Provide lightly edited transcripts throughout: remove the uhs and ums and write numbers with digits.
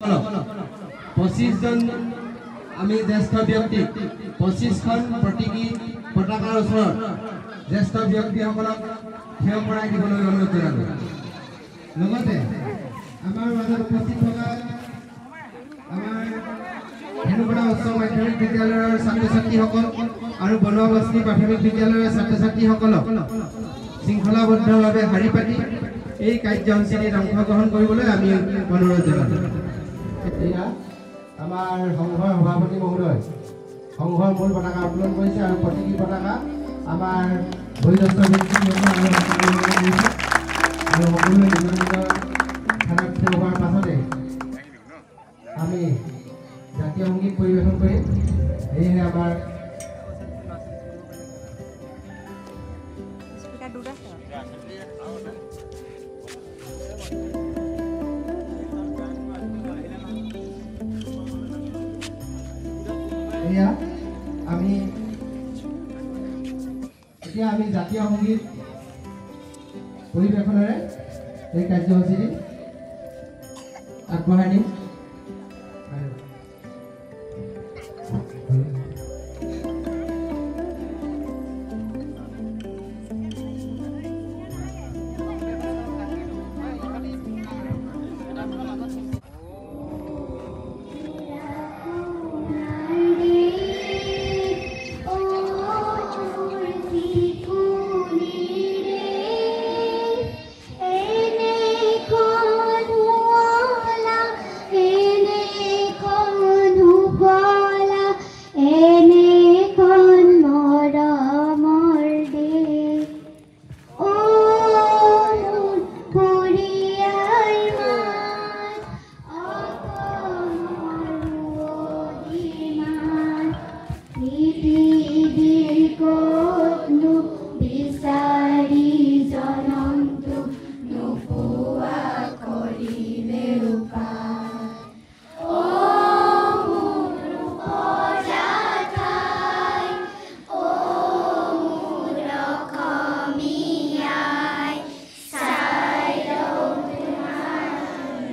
25 জন আমি জ্যেষ্ঠ ব্যক্তিক 25খন প্ৰতীকী পতাকাৰ ওচৰত জ্যেষ্ঠ ব্যক্তিসকলক থিয় কৰাই দিবলৈ অনুৰোধ জনালোঁ। লগতে আমাৰ মাজত উপস্থিত থকা আমাৰ ধেনুকটা উচ্চ মাধ্যমিক বিদ্যালয়ৰ ছাত্ৰ ছাত্ৰীসকল আৰু বনোৱাবস্তি প্ৰাথমিক বিদ্যালয়ৰ ছাত্ৰ ছাত্ৰীসকলক শৃংখলাবদ্ধভাৱে শাৰী পাতি এই কাৰ্যসূচীত অংশগ্ৰহণ কৰিবলৈ আমি অনুৰোধ জনালোঁ। এয়া আমাৰ সংঘৰ সভাপতি মহোদয় সংঘৰ মূল পতাকা উত্তোলন কৰিছে আৰু প্ৰতীকী পতাকা আমাৰ বয়োজ্যেষ্ঠ ব্যক্তিসকল আৰু সকলোৱে নিজৰ নিজৰ স্থানত থিয় হোৱাৰ পাছতে আমি জাতীয় সংগীত পৰিৱেশন কৰিম। সেয়েহে আমাৰ স্পীকাৰ দুটা আছে। এয়া আমি এতিয়া আমি জাতীয় সংগীত পৰিৱেশনেৰে এই কাৰ্যসূচীটি আগবঢ়াই নিম। এনেখন মৰমৰ দেশ, অ মোৰ পৰিয়াল মাত, অসমৰ অভিমান, পৃথিৱীৰ ক'তনো বিচাৰি জনমটো নোপোৱা কৰিলেও পাৰ, অ মোৰ ওপজা ঠাই, অ মোৰ অসমী আই, চাই লওঁ তোমাৰ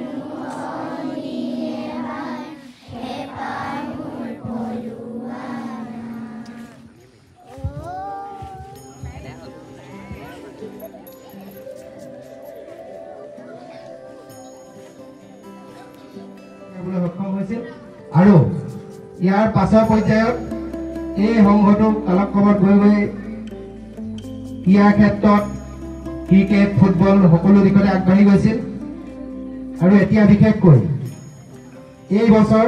মুখনি এবাৰ, হেঁপাহ মোৰ পলোৱা নাই। কৰিবলৈ সক্ষম হৈছিল আৰু ইয়াৰ পাছৰ পৰ্যায়ত এই সংঘটো কালক্ৰমত গৈ গৈ ক্ৰীড়া ক্ষেত্ৰত ক্ৰিকেট, ফুটবল সকলো দিশতে আগবাঢ়ি গৈছিল। আৰু এতিয়া বিশেষকৈ এই বছৰ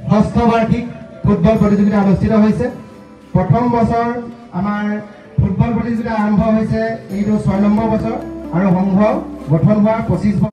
ষষ্ঠ বাৰ্ষিক ফুটবল প্ৰতিযোগিতা অনুষ্ঠিত হৈছে। প্ৰথম বছৰ আমাৰ ফুটবল প্ৰতিযোগিতা আৰম্ভ হৈছে, এইটো 6 নম্বৰ বছৰ আৰু সংঘ গঠন হোৱাৰ 25 বছৰ।